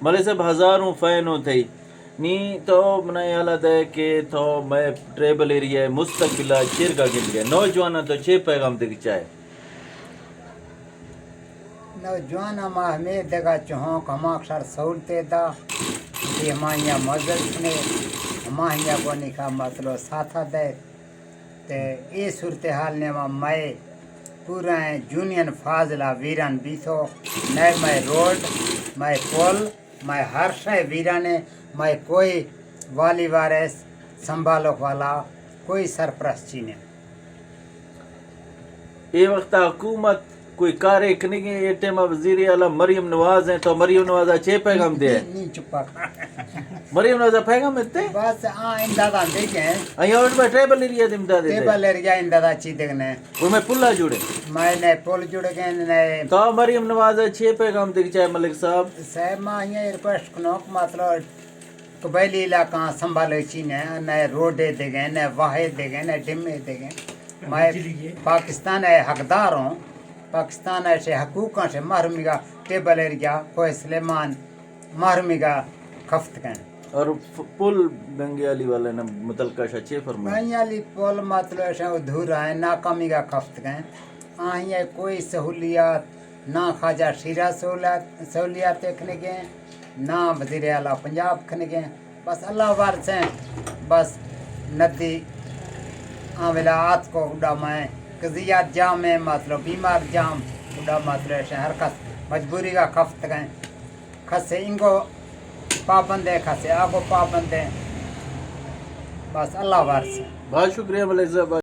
ملک صاحب، ہزاروں فین اوں تئی۔ نی تو منا یلہ دئے کہ تو مئے ٹرائبل ایریا ءِ مستقبل ءَ چیرگا گندگ ئے۔ نوجواناں تو چے پیغام دیگ چاہے؟ نوجواناں ما ہمے دگہ چہونک ہما شر سہولتے دا، کہ ہماہیا مزد کنے، ہماہیا گونی کا مطلب ساتھا دئے۔ تے اے صورتحال نیاما مئے پورا یونین فاضلہ ویران بیتو، نئے مئے روڈ، مئے پل، مئے ہر شے ویرانے، مئے کوئی والی وارث سنبھالوک والا، کوئی سرپرست چی نے۔ اے وقت حکومت کوئی کارے کنگے، اے ٹائم وزیر اعلیٰ مریم نواز ہیں، تو مریم نواز ءَ چے پیغام دے؟ نی، نی، چپا۔ مریم نواز ءَ پیغام دیتے؟ بس، آ، اندازہ دے گئے۔ آیا اور میں ٹرائبل ایریا دے امداد دیتے؟ ٹرائبل ایریا اندازہ چی دیگنے؟ وہ میں پلا جوڑے۔ میں نے پل جوڑ گئے، نے۔ تو مریم نواز ءَ چے پیغام دیگ چاہے ملک صاحب؟ صاحب، ما یہ ریکویسٹ کنوک، مطلب، قبائلی علاقہ سنبھالوچی نے، نئے روڈے دیگے، نئے واہے دیگے، نئے ڈیمے دیگے۔ مئے پاکستان ءِ حقدار ہوں، پاکستان ءِ شے حقوقاں شے محرومی کا ٹرائبل ایریا، کوہ سلیمان محرومی کا کفت کن۔ اور ف-، پل بنگیالی والے نے متعلقہ شا چے فرمائے؟ بنگیالی پل مطلب شے ادھورا ہے، ناکامی کا کفت کن۔ آہی ءَ کوئی سہولیات، نہ خواجہ شیرا سہولیات، سہولیات کنگے، نہ وزیر اعلیٰ پنجاب کنگے۔ بس اللہ وارث ہیں، بس ندی آولا آت کو اڈا میں قضیات جام ہے، مطلب بیمار جام، اڈا مطلب ہر کس مجبوری کا کفت گئے۔ کسے انگو پابند ہے، کسے آگو پابند ہے۔ بس اللہ وارث ہیں۔ بہت شکریہ ملک صاحب۔